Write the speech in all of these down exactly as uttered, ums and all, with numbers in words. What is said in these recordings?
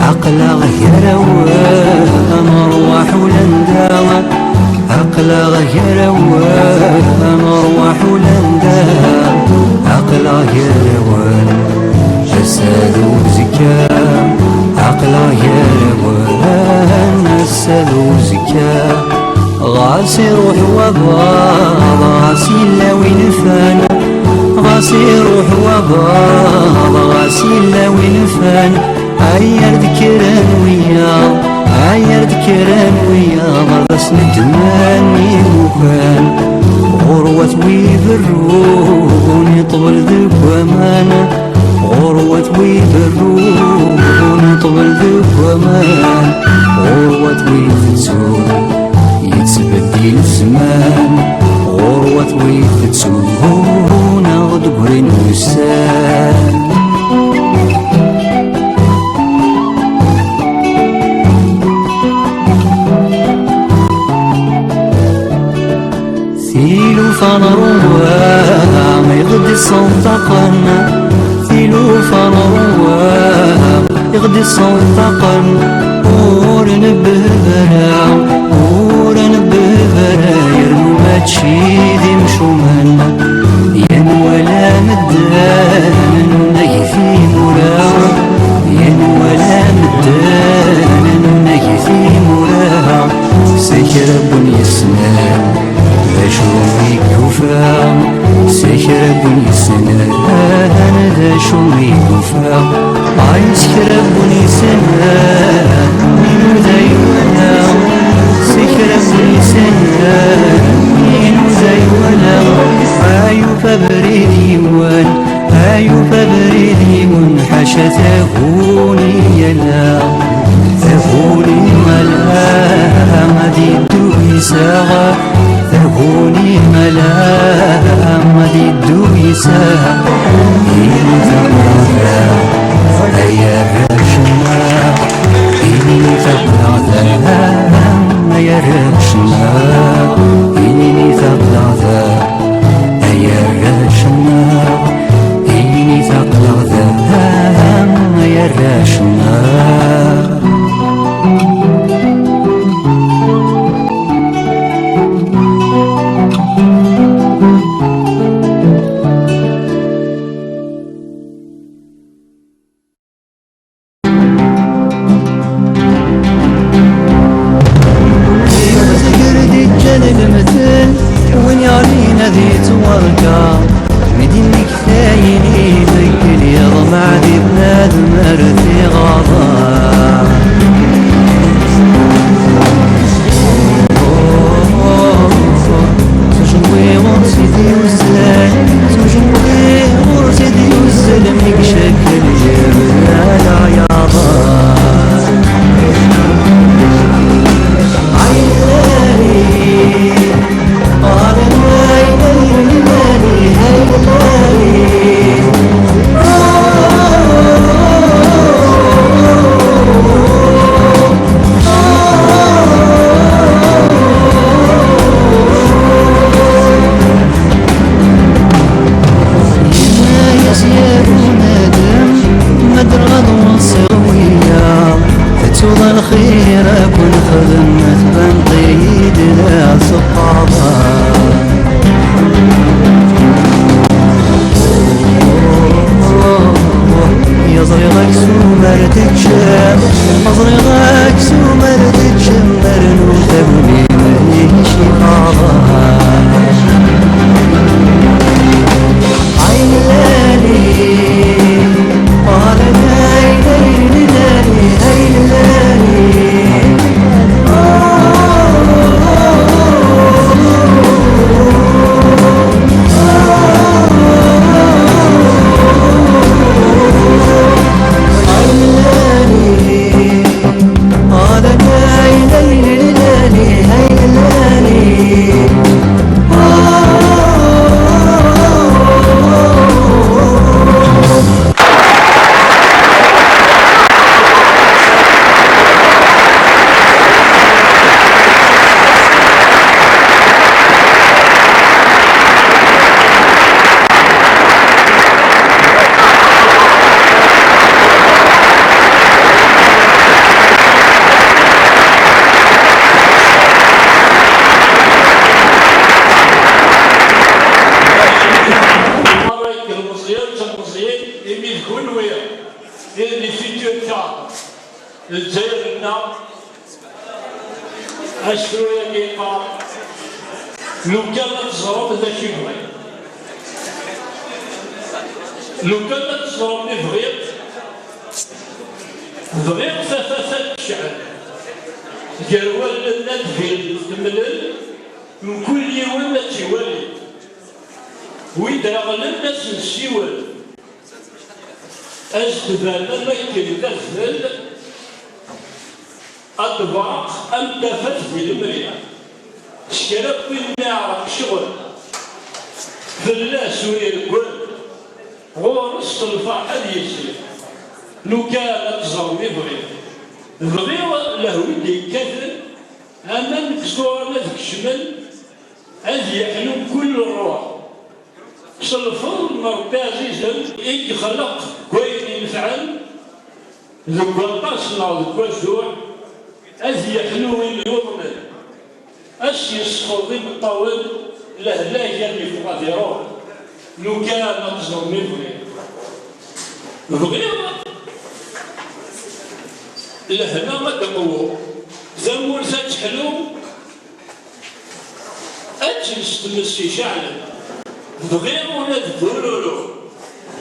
Aql-aɣ gar-awen, rrwaḥ ulanda. Aql-aɣ gar-awen, rrwaḥ ulanda. Aql-aɣ gar-awen, ass-a d uzekka. Aql-aɣ gar-awen, ass-a d uzekka. Ɣas iruḥ wabaḍ, ɣas yella win fan. Ɣas iruḥ wabaḍ, ɣas yella win fan. Ay ar d-kkren wiyaḍ, ay ar d-kkren wiyaḍ, ar d as-neddmen imukan. Ɣurwat wi berrun, iṭbel deg waman. Ɣurwat wi berrun, iṭbel deg waman. Ɣurwat wi tettun, yettbeddil zzman. Ɣurwat wi tettun, aɣ-d ggrin wussan. Tilufa n Roma i ɣ-d-issenṭaqen, tilufa n Roma i ɣ-d-issenṭaqen. Ur nebbehb ara, ur nebbehb ara, yernu mačči d imcumen. Yan wala medden nag timura, yan wala medden nag timura, s kra n win yessnen d acu i yufa, s kra n win yessnen d acu i yufa. Ay s kra n win yessnen, inuda iwala, s kra n win yessnen, inuda iwala. Ay yufa abrid yiwen, ay yufa abrid yiwen, ḥaca taguni ala, taguni ala, ad iddu yiseɣ. Taguni ala ad iddu yiseɣ. Ini taqlaɣda ay arrac-nneɣ. Ini taqlaɣda ay arrac-nneɣ. Ini taqlaɣda ay arrac-nneɣ. Ini taqlaɣda ay arrac-nneɣ. Yiwet gar d-iǧǧan lemtel, win yeɣlin ad yettwarka. Mi d-innek tayen ibeddel, yeḍmeɛ di bnadem ar tiɣaḍa. Tujenwi ur tt-id-yuzzel, tujenwi ur tt-id-yuzzel, mi icekkel yebda leɛyaḍ. Yenna-yas ya bunadem, ma ddreɣ ad weṣṣiɣ wiyaḍ, tettuḍ lxir akk nexdem, tbanṭ-iyi-d d aseqqaḍ. Ya ẓriɣ aksum ar teččem, ma ẓriɣ aksum ar teččem, rnu taguni-m d icifaḍ. Ay lali, ay lali, ay lali, ay lali. Lezzayer-nneɣ, asefru-agi yeqqar: lukan ad teẓrem d acu i bɣiɣ. Lukan ad teẓrem i bɣiɣ, bɣiɣ tafat ad tecɛel, gar wallen ad d-tmlel, mkul yiwen ad tt-iwali. Wid ireɣlen ad s-nessiwel. Ad s-tban am akken d adfel, ad tebraq am tafat di lemri. S kra n win iɛreq ccɣel, fell-as ur ireggel, ɣur-s s lferḥ ad yezzi. Lukan ad teẓrem i bɣiɣ, bɣiɣ lehwi d-yekkaten, aman deg ẓuran ad kecmen, ad yeḥlu mkul ṛṛuḥ. S lfeḍl n Ṛebbi ɛzizen i yexleq deg wayen inefɛen, deg waṭas neɣ deg wazuɛ, ad yeḥlu win yuḍnen, ad s-yesfeḍ imeṭṭawen, lehlak ad yeffeɣ ad iṛuḥ, lukan ad teẓrem i bɣiɣ. Bɣiɣ lehna ad d-teqwu, tamurt ad teḥlu, ad tens tmes iceɛlen. Bɣiɣ ula d bururu,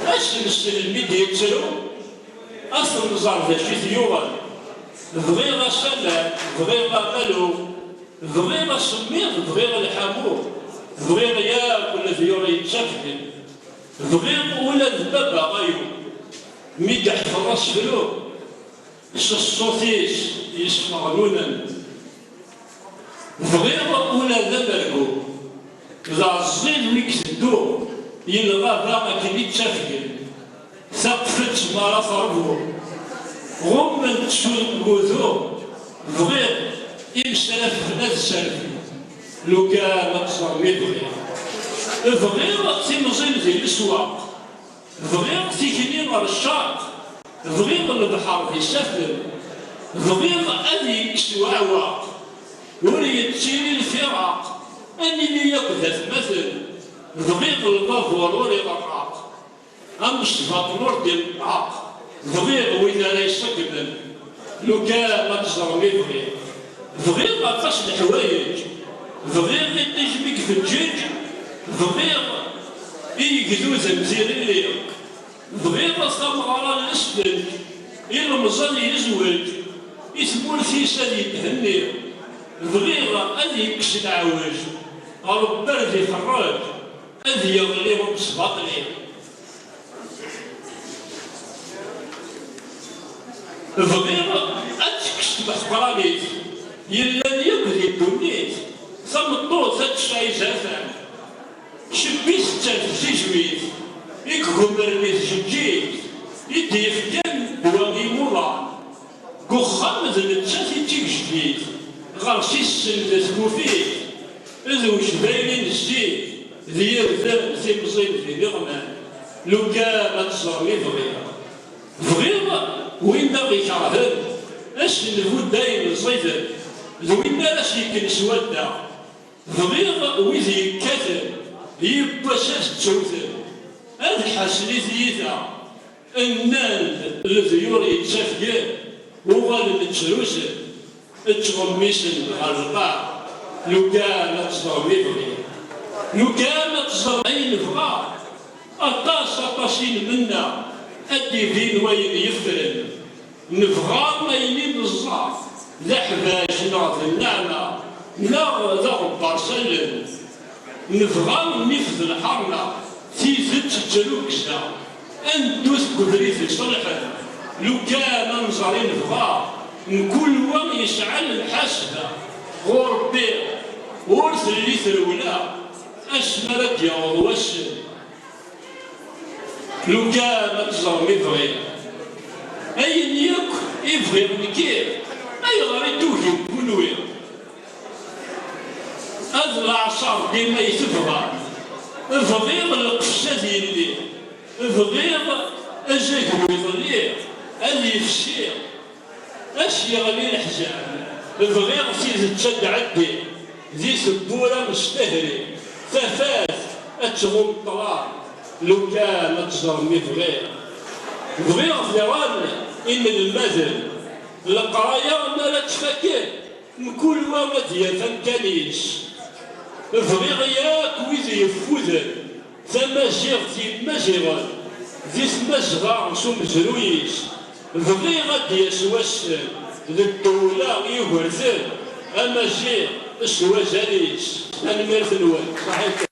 ad s-nsel mi d-yettru, ad t-nẓer d acu i t-yuɣen. Bɣiɣ asalan, bɣiɣ amalu, bɣiɣ asemmiḍ, bɣiɣ lḥamu, bɣiɣ yakk leḍyur yettafgen. Bɣiɣ ula d baba ayu, mi d-ḥfeḍ asefru, s ṣṣut-is yesmeɣnunen. Bɣiɣ ula d amergu, d aɛeẓẓig mi iteddu, i lɣaba akken i ttafgen, taqfet mi ara terbu, ɣummen-tt s ugudu. Bɣiɣ imsrafen ad serfen, lukan ad teẓrem i bɣiɣ. Bɣiɣ timẓin di leswaq, bɣiɣ tikli ɣer ccerq, bɣiɣ lebḥer d isaffen, bɣiɣ ad yekkes uɛewweq, ur yettili lfiraq, ad nili akk d atmaten, bɣiɣ lbabur ur iɣerraq, amesbaṭel ur d-ineṭṭaq, bɣiɣ win ara iṣeggmen. Lukan ad teẓrem i bɣiɣ. Bɣiɣ aṭas n leḥwayeǧ. Bɣiɣ iṭij mi ifeǧǧeǧ. Bɣiɣ i yegduden tiɣili. Bɣiɣ tameɣra n lesfenǧ. Ilemẓi ad yezweǧ. I tmurt-is ad yethenni. Bɣiɣ ad yekkes leɛweǧ. Ṛebbi ad iferreǧ. Ad yeɣli umesbaṭli. Bɣiɣ ad tekkes tmeḥqranit yellan yakk di ddunit. Tameṭṭut ad tesɛu izerfan, cebbi tetter tizwit, i igumren i tjeǧǧigt, i d-yefkan ddwa i imuḍan. Deg uxxam d nettat i d tigejdit, ɣer-s i tessend tkufit, d wejbayli n zzit, d yirden timẓin d iniɣman. Lukan ad teẓrem i bɣiɣ. Bɣiɣ win aɣ-ikerhen, ad s-nbu dayem ẓiden, d win ara s-yekken s wadda. Bɣiɣ wid yekkaten, yiwwas ad ttewten, ad ḥasen i tiyita. Nnan-d leḍyur yettafgen, uɣalen ttrusen, ttɣemmisen ɣer lqaɛ. Lukan ad teẓrem i bɣiɣ, lukan ad teẓrem ayen bɣiɣ. Aṭas, aṭas i nmenna ad d-ibin wayen yeffren. Nebɣa ayen i neẓẓa d aḥbac neɣ d nneɛma neɣ d aɣebbar s allen. Nebɣa nnif d lḥerma, tidet d trugza, ad neddu deg ubrid iṣelḥen. Lukan ad nẓer i nebɣa, mkul wa yesɛa lemḥasba ɣur Rebbi, ur telli trewla asmi ara d-yaweḍ wass-n. Lukan ad teẓrem i bɣiɣ, ayen yakk i bɣiɣ nekki, ayɣer i tugim kunwi? Ad leɛṣer dima i tebɣa, bɣiɣ lqefs ad yelli, bɣiɣ azaglu iḍelli ad yefsi. Ad s-yeɣli leḥzen, bɣiɣ tidet ad d-tɛeddi di tewwura s tehri, tafat ad tɣumm ṭṭlam, lukan ad teẓrem mi bɣiɣ. Bɣiɣ diɣen Inelmaden, leqraya mi ara tt-faken, mkul wa ad d-yaf amkan-is. Bɣiɣ yakk wid yeffuden tamaziɣt n Yimaziɣen di tmazɣa s umezruy-is. Bɣiɣ ad d-yas wass-n d ddewla n Yugurten, amaziɣ s wazal-is. Tanemmirt-nwen. Ṣaḥit.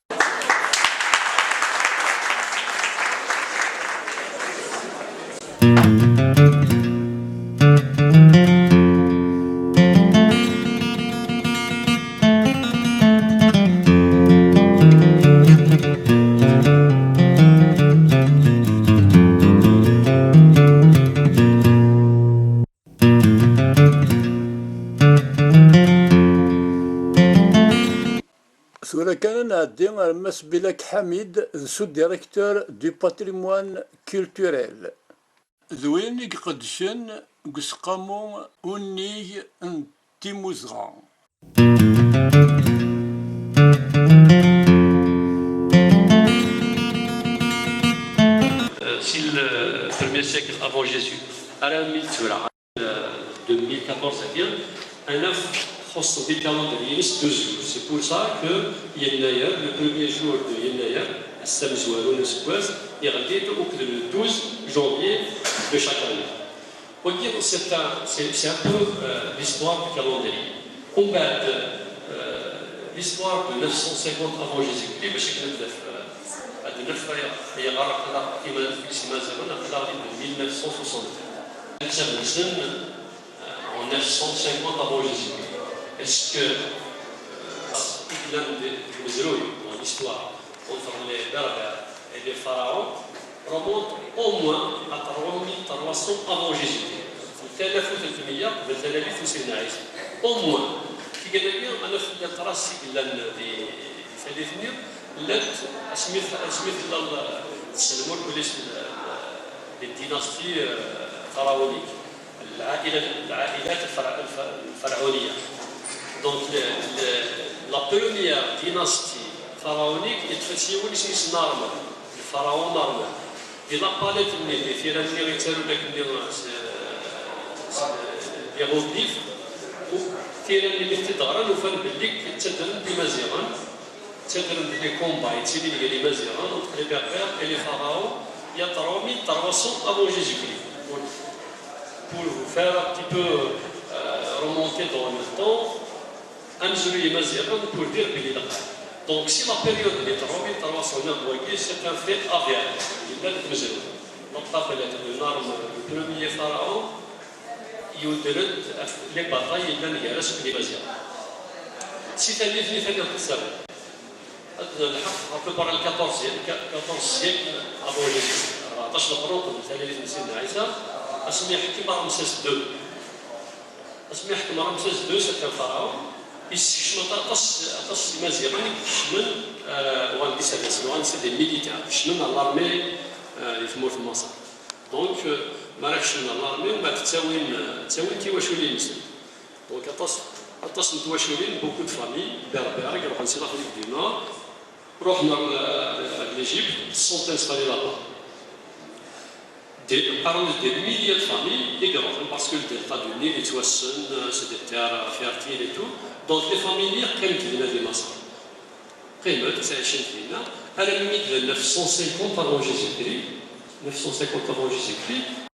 Tura kan ad nɛeddi ar Mass Bilak Ḥamid, d sous-directeur du patrimoine culturel. D win i iqeddcen deg useqqamu unnig n timmuzɣa. Euh, si le premier siècle avant Jésus, armi d tura, euh, deux mille quatorze, eh bien, ad naf xuṣṣen di calendrier-ines douze jours. C'est pour ça que Yennayer, le premier jour de Yennayer, ass amezwaru n useggas, yeɣli-d akked le douze janvier de chaque année. Wagi, c'est un, c'est, c'est un peu, euh, l'histoire du calendrier. Umbeɛd, euh, l'histoire de neuf cent cinquante avant Jésus-Christ, bac akken ad naf, euh, ad naf ay-, ayɣer aql-aɣ iman-, fell-as Imaziɣen, aql-aɣ di mille neuf cent soixante. Leḥsab-nsen, euh, en neuf cent cinquante avant Jésus-Christ. Est-ce que, euh, i yellan deg, deg umezruy, dans l'histoire, entre les Berbères et les pharaons, remonte au moins à trois mille trois cents avant Jésus-Christ. Talafut n tmeyya qbel tanalit n Sidna Ɛisa. Au moins. Tigal-agi, ad naf llan traces i yellan di, di tallit-nni, llant asmi, asmi tella l-, tselmul kullis l-, les dynasties, euh, pharaoniques. العائلة، العائلات الفرع-، الف-، الفرعونية. Donc, le, le, la première dynastie pharaonique, yeṭṭef-itt yiwen isem-is Narmer, le pharaon Narmer. Di la palette-nni, di tira-nni i ttarun akkenni s, s, les hiéroglyphes, u tira-nni mi tent-id-ɣran, ufan belli ttaddren-d Imaziɣen. Ttaddren-d les combats yettilin gar Imaziɣen entre les Berbères et les pharaons, il y a trois mille trois cents avant Jésus-Christ. Pour, pour vous faire un petit peu, euh, remonter dans le temps, amezruy Imaziɣen pour dire belli lqay. Donc, si la période des trois mille trois cents neɣ wagi, c'est un fait avéré. Yella deg umezruy. Donc, la palette de Narmer, le premier pharaon, yudder-d ɣef les batailles yellan gar-as akked Imaziɣen. Si tallit-nni taniḍ tessawen. Ad nlḥeq à peu près le quatorzième, quatorze siècle avant Jésus. Rbeɛṭac leqrun qbel tanalit n Sidna Ɛisa, asmi yeḥkem Ramsès deux. Asmi yeḥkem Ramsès deux, c'est un pharaon, yessekcem aṭas, aṭas n Imaziɣen i ikecmen, euh, uɣalen d iserdasen, uɣalen c'est des militaires, kecmen à l'armée, euh, di tmurt n Maṣer. Donc, euh, mi ara kecmen à l'armée, umbeɛd ttawin, euh, ttawin tiwaculin-nsen. Donc, aṭas, aṭas n twaculin, beaucoup de familles berbères, i iruḥen si l'Afrique du Nord, ruḥen ar, ar l'Égypte, se sont installés là-bas. Des, parmi des milliers de familles i iruḥen, parce que le delta du Nil yettwassen, euh, c'est des terres, euh, fertiles et tout. Donc, les familles-nni qqiment dinna di Maṣer. Qqiment, ttɛicint dinna, alammi d neuf cent cinquante avant Jésus-Christ, neuf cent cinquante avant Jésus-Christ,